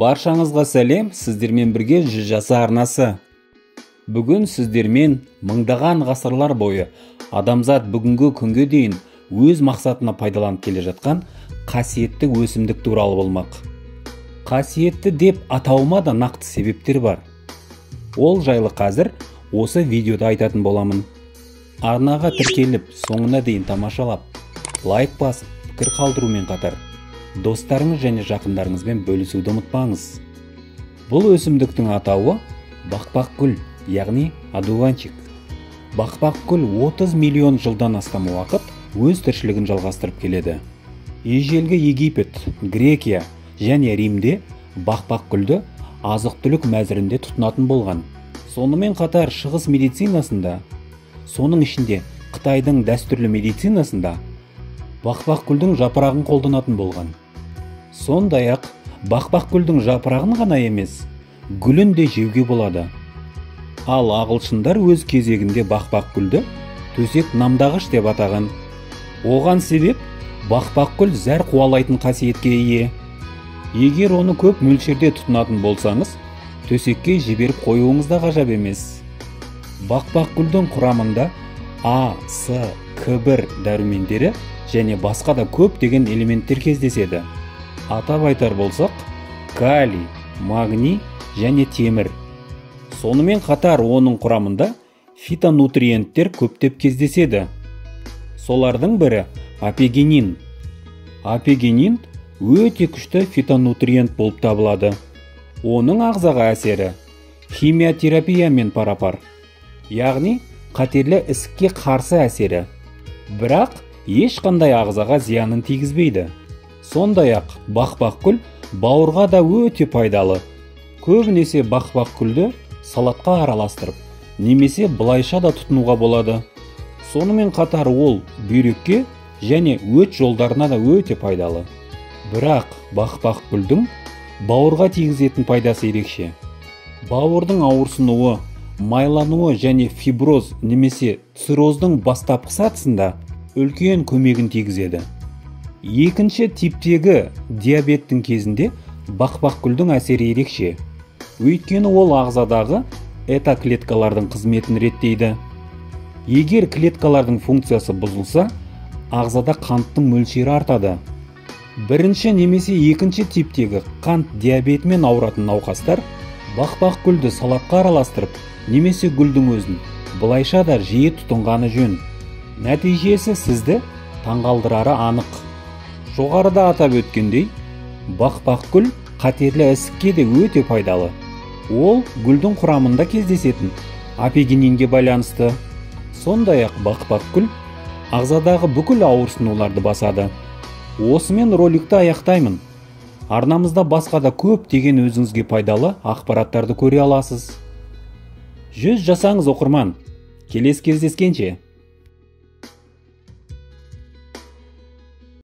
Баршаңызға сәлем, сіздермен бірге Жүз жаса арнасы. Бүгін сіздермен мыңдаған ғасырлар бойы адамзат бүгінгі күнге дейін өз мақсатына пайдаланып келе жатқан қасиетті өсімдік туралы болмақ. Қасиетті деп атауыма да нақты себептер бар. Ол жайлы қазір осы видеода айтатын боламын. Арнаға тіркеліп, соңына дейін тамашалап, лайк басып, пікір қалдырумен қатар достарыңыз және жақындарыңызбен бөлісуді ұмытпаңыз. Бұл өсімдіктің атауы бақбақ гүл, яғни одуванчик. Бақбақ гүл 30 миллион жылдан астам уақыт өз тіршілігін жалғастырып келеді. Ежелгі Египет, Грекия және Римде бақбақ гүлді азық-түлік мәзірінде тұтынатын болған. Сонымен қатар шығыс медицинасында, соның ішінде Қытайдың дәстүрлі медицинасында бақбақ гүлдің жапырағын қолданатын болған. Сондай-ақ бақбақ гүлдің жапырағын ғана емес, гүлін де жеуге болады. Ал ағылшындар өз кезегінде бақбақ гүлді төсек намдағыш деп атаған. Оған себеп бақбақ гүл зәр қуалайтын қасиетке ие. Егер оны көп мөлшерде тұтынатын болсаңыз, төсекке жіберіп қоюыңыз да ғажап емес. Бақбақ гүлдің құрамында А, С, К1 дәрумендері және басқа да көптеген элементтер кездеседі. Атап айтар болсақ, калий, магний және темір. Сонымен қатар оның құрамында фитонутриенттер көптеп кездеседі. Солардың бірі апигенин. Апигенин өте күшті фитонутриент болып табылады. Оның ағзаға әсері химиотерапиямен парапар, яғни қатерлі ісікке қарсы әсері. Бірақ ешқандай ағзаға зиянын тигізбейді. Сондай-ақ бақбақ гүл бауырға да өте пайдалы. Көбінесе бақбақ гүлді салатқа араластырып, немесе былайша да тұтынуға болады. Сонымен қатар ол бүйрекке және өт жолдарына да өте пайдалы. Бірақ бақбақ гүлдің бауырға тигізетін пайдасы ерекше. Бауырдың ауырсынуы, майлануы және фиброз немесе цирроздың бастапқы сатысында үлкен көмегін тигізеді. Екінші типтегі диабеттің кезінде бақбақ гүлдің әсері ерекше. Өйткені ол ағзадағы эта клеткалардың қызметін реттейді. Егер клеткалардың функциясы бұзылса, ағзада қанттың мөлшері артады. Бірінші немесе екінші типтегі қант диабетімен ауыратын науқастар бақбақ гүлді салатқа араластырып, немесе гүлдің өзін былайша да жиі тұтынғаны жөн. Нәтижесі сізді таңғалдырары анық. Жоғарыда атап өткендей, бақбақ гүл қатерлі ісікке де өте пайдалы. Ол гүлдің құрамында кездесетін апигенинге байланысты. Сондай-ақ бақбақ гүл ағзадағы бүкіл ауырсынуларды басады. Осымен роликті аяқтаймын. Арнамызда басқа да көптеген өзіңізге пайдалы ақпараттарды көре аласыз. Жүз жасаңыз оқырман. Келесі кездескенше.